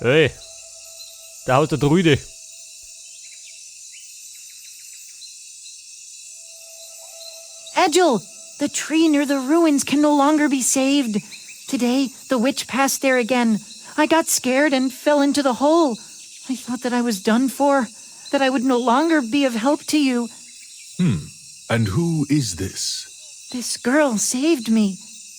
Hey, da haut der Druide. Edgel! The tree near the ruins can no longer be saved. Today, the witch passed there again. I got scared and fell into the hole. I thought that I was done for, that I would no longer be of help to you. And who is this? This girl saved me.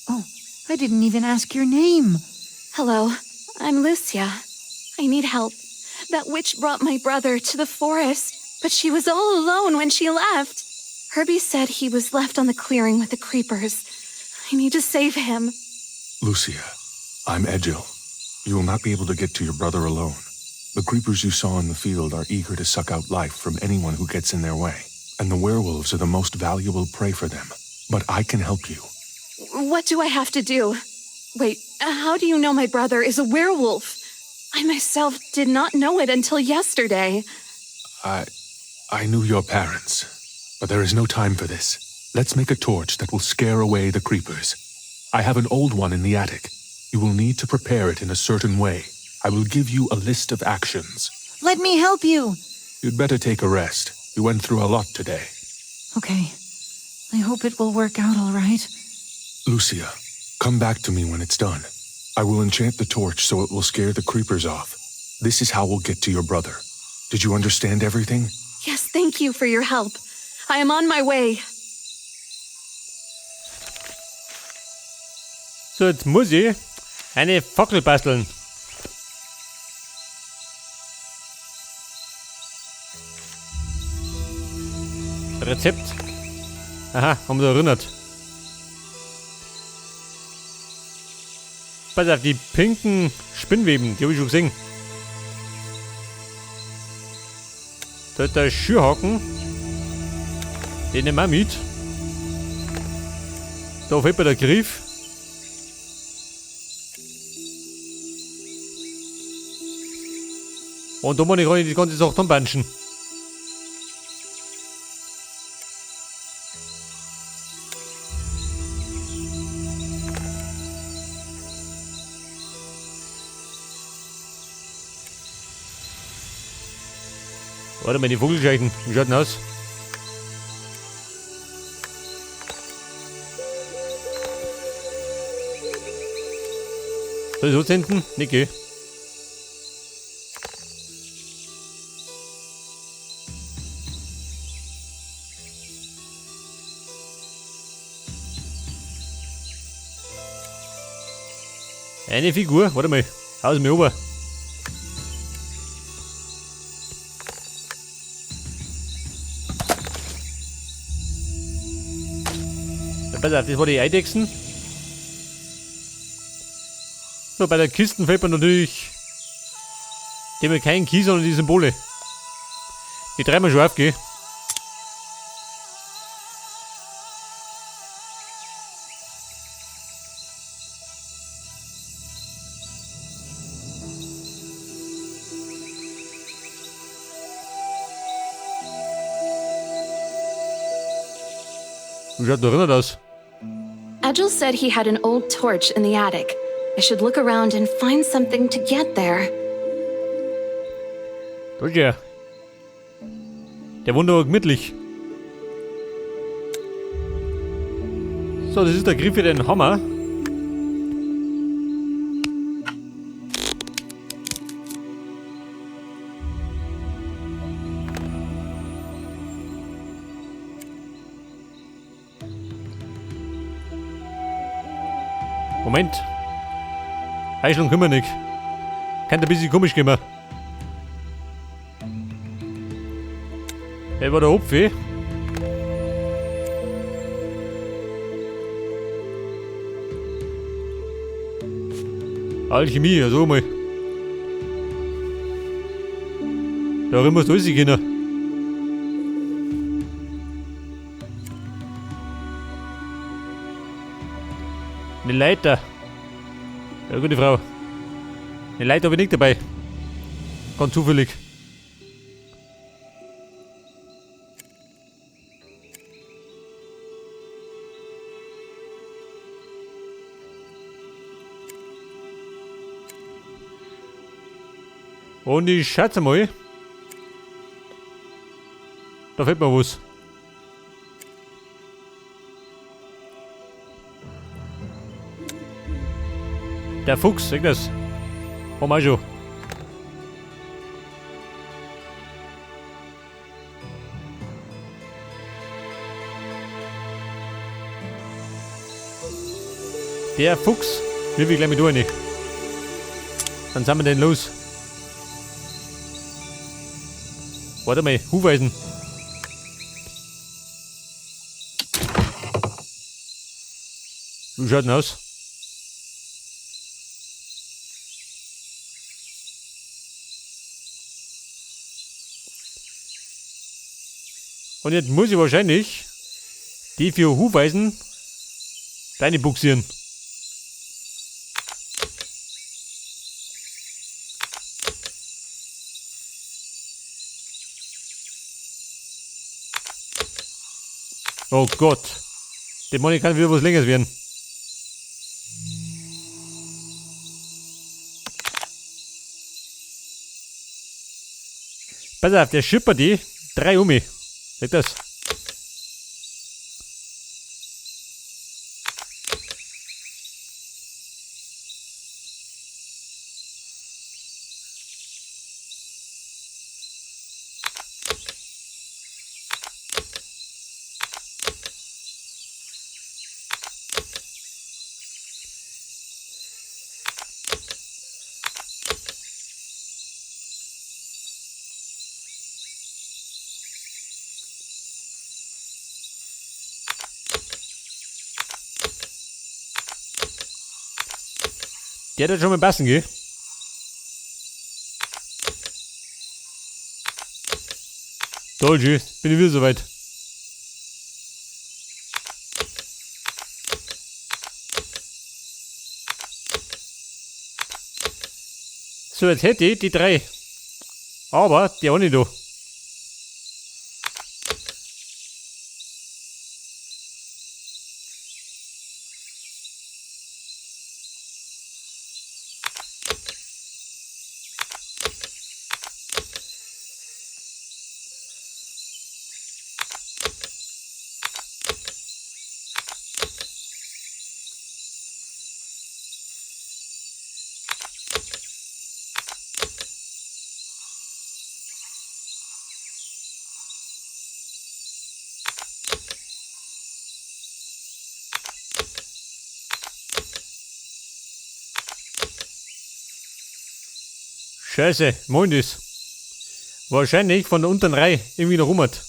Oh, I didn't even ask your name. Hello, I'm Lucia. I need help. That witch brought my brother to the forest, but she was all alone when she left. Herbie said he was left on the clearing with the creepers. I need to save him. Lucia, I'm Edgel. You will not be able to get to your brother alone. The creepers you saw in the field are eager to suck out life from anyone who gets in their way, and the werewolves are the most valuable prey for them. But I can help you. What do I have to do? Wait, how do you know my brother is a werewolf? I myself did not know it until yesterday. I knew your parents, but there is no time for this. Let's make a torch that will scare away the creepers. I have an old one in the attic. You will need to prepare it in a certain way. I will give you a list of actions. Let me help you. You'd better take a rest. You went through a lot today. Okay. I hope it will work out all right. Lucia, come back to me when it's done. I will enchant the torch so it will scare the creepers off. This is how we'll get to your brother. Did you understand everything? Yes, thank you for your help. I am on my way. So, jetzt muss ich eine Fackel basteln. Rezept. Aha, haben wir erinnert. Pass auf, die pinken Spinnweben, die hab ich schon gesehen. Da ist der Schürhaken. Den nehmen wir mit. Da fehlt mir der Griff. Und da muss ich gar nicht die ganze Sache zusammenbanschen. Warte mal, die Vogelscheuchen. Wie schaut denn aus? Soll ich so senden? Nicht, gell? Eine Figur, warte mal, haus mir rüber. Ja, pass auf, das war die Eidechsen. So, bei der Kisten fällt mir natürlich dem kein Key, sondern die Symbole. Die treiben wir schon auf, gell? Wie schaut da drinnen aus? Edgel said he had an old torch in the attic. I should look around and find something to get there. Da ist er. Der wohnt aber gemütlich. So, das ist der Griff für den Hammer. Moment. Einschlagen können wir nicht. Kann ein bisschen komisch gehen. Der war der Hopfe. Alchemie, also mal. Da muss alles gehen. Eine Leiter. Ja, gute Frau. Eine Leiter habe ich nicht dabei. Ganz zufällig. Und ich schätze mal, da fehlt mir was. Der Fuchs, sag das. Haben wir schon. Der Fuchs, will ich gleich mit rein. Dann sind wir denn los. Warte mal, Hufeisen. Wie schaut denn aus? Und jetzt muss ich wahrscheinlich die 4 Hufeisen deine buxieren. Oh Gott. Der Money kann wieder was Längeres werden. Pass auf, der schippert die 3 um mich. Seht das? Der hat schon mal passen, gell? Toll, tschüss. Bin ich wieder soweit. So, jetzt hätte ich die 3. Aber die auch nicht da. Scheiße, moin ist. Wahrscheinlich von der unteren Reihe irgendwie noch rummert.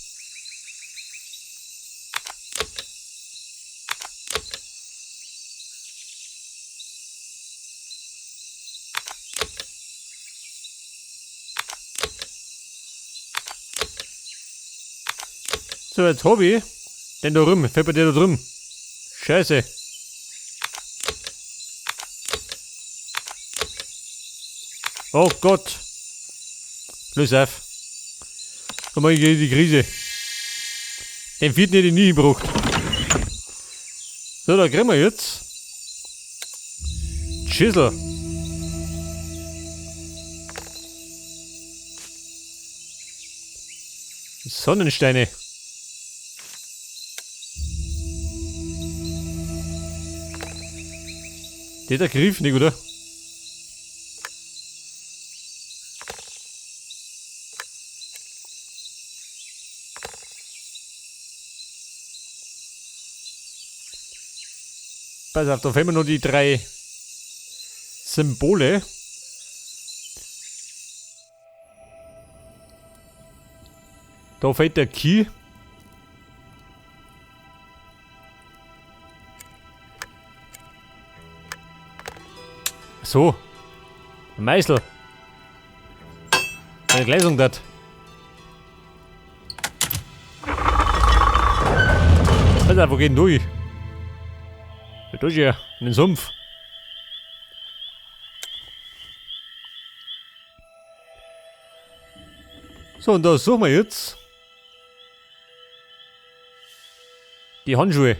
So, jetzt hab ich den da drüben, fällt bei dir da drüben. Scheiße. Oh Gott. Löse auf. Da mach ich die Krise. Den vierten hätte ich nie gebraucht. So, da kriegen wir jetzt Schüssel. Sonnensteine. Der hat der Griff nicht, oder? Pass auf, da fehlen mir nur die 3 Symbole. Da fehlt der Key. So. Ein Meißel. Eine Gleisung dort. Alter, wo geht denn durch? Ja, durch hier, in den Sumpf. So, und da suchen wir jetzt die Handschuhe.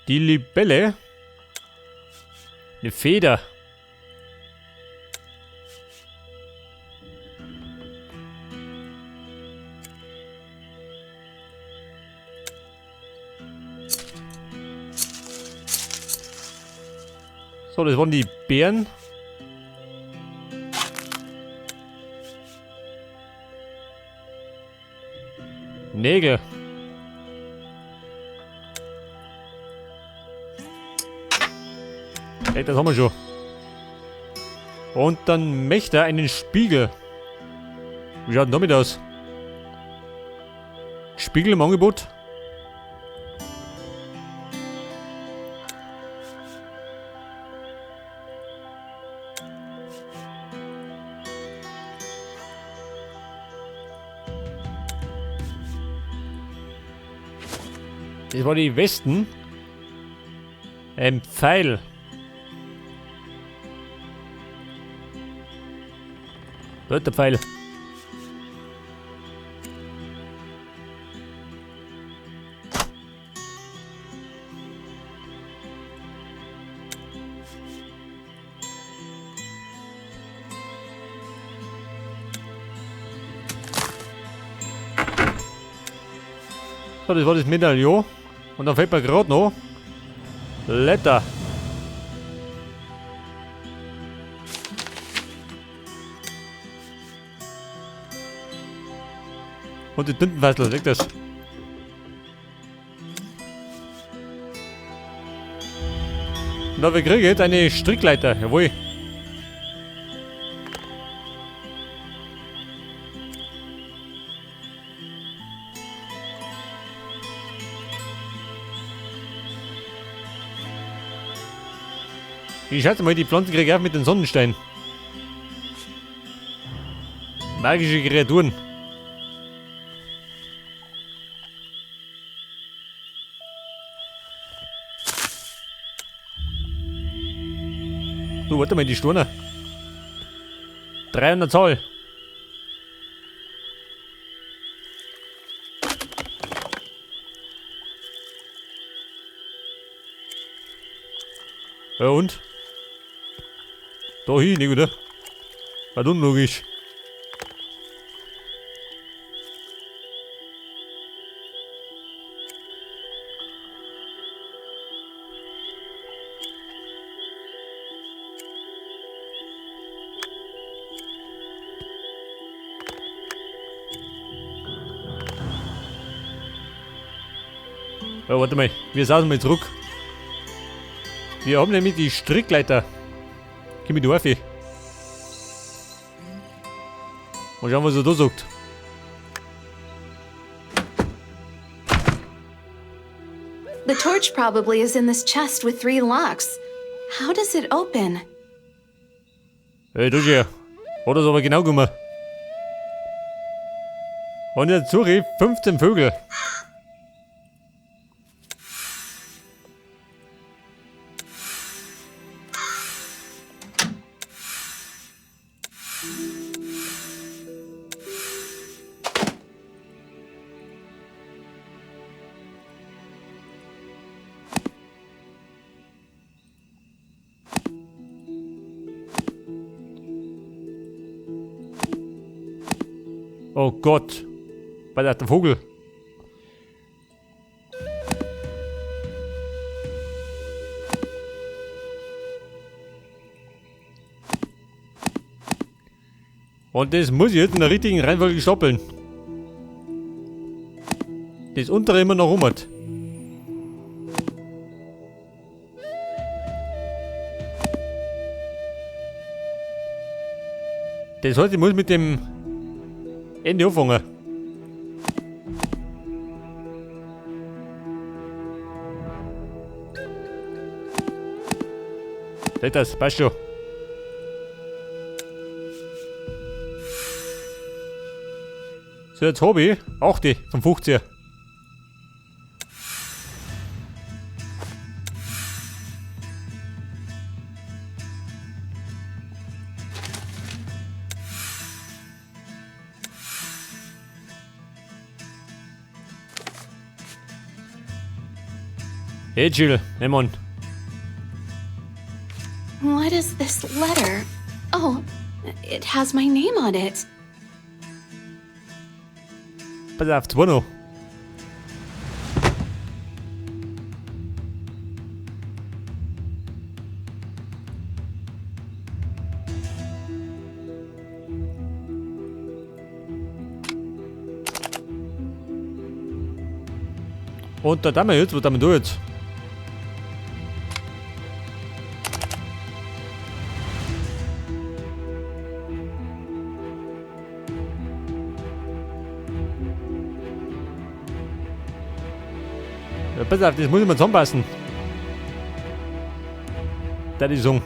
Die Libelle. Eine Feder. So, das waren die Beeren. Nägel. Hey, das haben wir schon. Und dann möchte er einen Spiegel. Wie schaut denn damit aus? Spiegel im Angebot? Das war die Westen. Ein Pfeil. Da ist der Pfeil. So, das war das Medaillon. Und dann fällt mir gerade noch Letter. Und die Tintenfassel, weg das. Und da wir kriegen jetzt eine Strickleiter, jawohl. Ich schätze mal, die Pflanzen kriege ich auch mit dem Sonnenstein. Magische Kreaturen. Du, warte mal, die Sturner. 300 Zoll. Ja und? Da hin, nicht, oder? War unlogisch. Ja, warte mal, wir saßen mal zurück. Wir haben nämlich die Strickleiter. Gib mir die Waffe. Mal schauen, was er da sagt. The torch probably is in this chest with 3 locks. How does it open? Hey, du hier. Hat das aber genau gemacht. Und jetzt suche ich 15 Vögel. Oh Gott, bei der Vogel. Und das muss ich jetzt in der richtigen Reihenfolge stoppeln. Das untere immer noch rum hat. Das heißt, ich muss mit dem Ende anfangen. Seht das, passt schon. So, jetzt hab ich 8 vom 15. Hey Jill, hey Mann. What is this letter? Oh, it has my name on it. Pass auf, zwei noch. Und da wir jetzt, was haben wir da jetzt? Ja, pass auf, das muss ich mal zusammenpassen. Das ist so.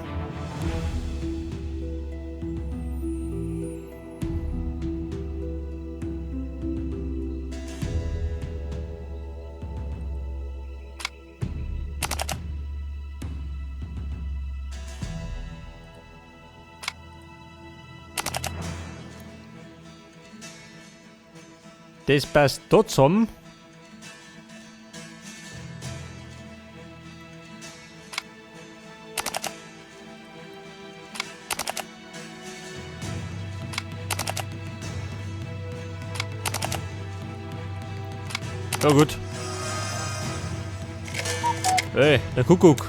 Das passt da zusammen. Ja gut. Hey, der Kuckuck.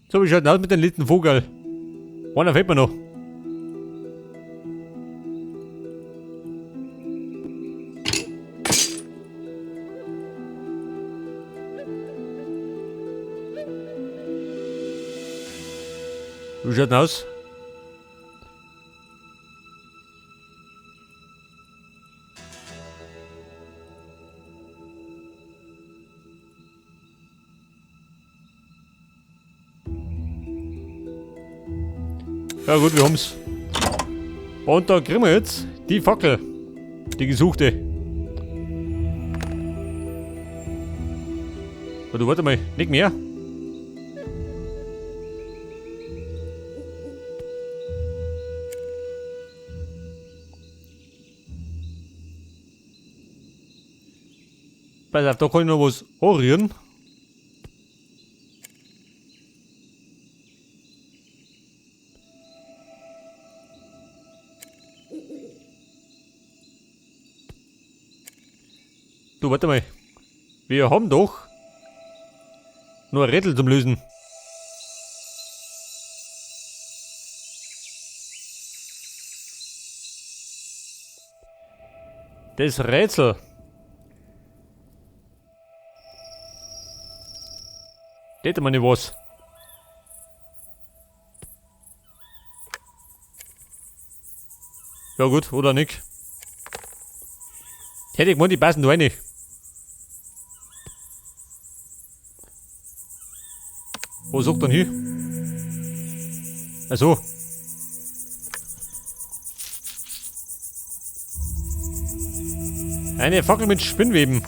So, wie schaut denn aus mit den letzten Vogel? Einer fehlt mir noch. Wie schaut denn aus? Ja gut, wir haben's. Und da kriegen wir jetzt die Fackel. Die gesuchte. Oh, du, warte mal, nicht mehr. Pass auf, da kann ich noch was anrühren. Du, warte mal. Wir haben doch nur ein Rätsel zum Lösen. Das Rätsel. Das mal nicht was. Ja gut, oder nicht. Hätte ich gemeint, die passen da rein. Wo sucht denn hier? Ach so. Eine Fackel mit Spinnweben.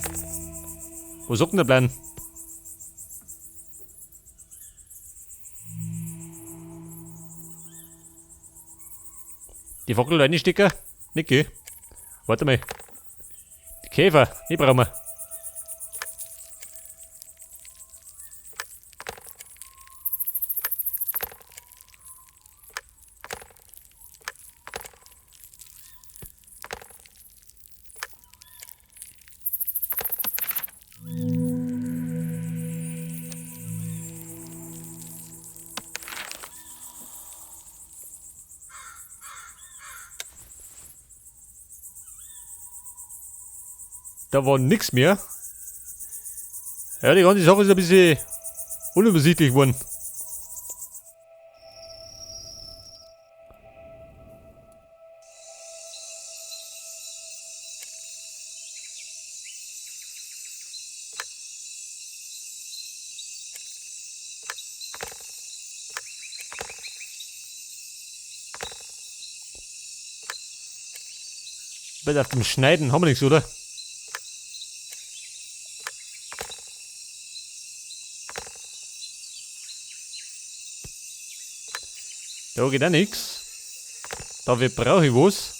Wo sucht denn der Plan? Die Fackel reinstecken? Nicht, gell? Warte mal. Die Käfer, die brauchen wir. Da war nix mehr. Ja, die ganze Sache ist ein bisschen unübersichtlich geworden. Bei auf dem Schneiden haben wir nichts, oder? Da geht auch nix. Da brauche ich was.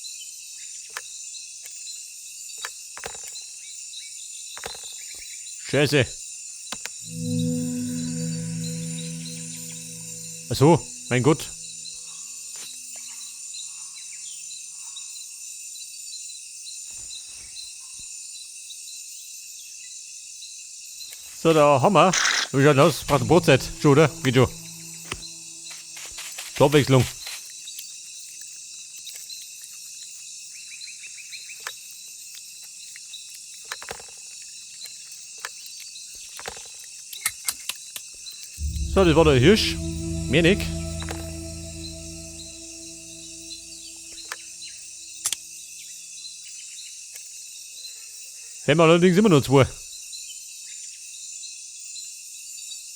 Scheiße. Ach so, mein Gott. So, da haben wir. Wie schaut das aus? Braucht eine Brotzeit. Schon, oder? Geht schon. Zur Abwechslung. So, das war der Hirsch. Mehr nicht. Haben wir allerdings immer noch zwei.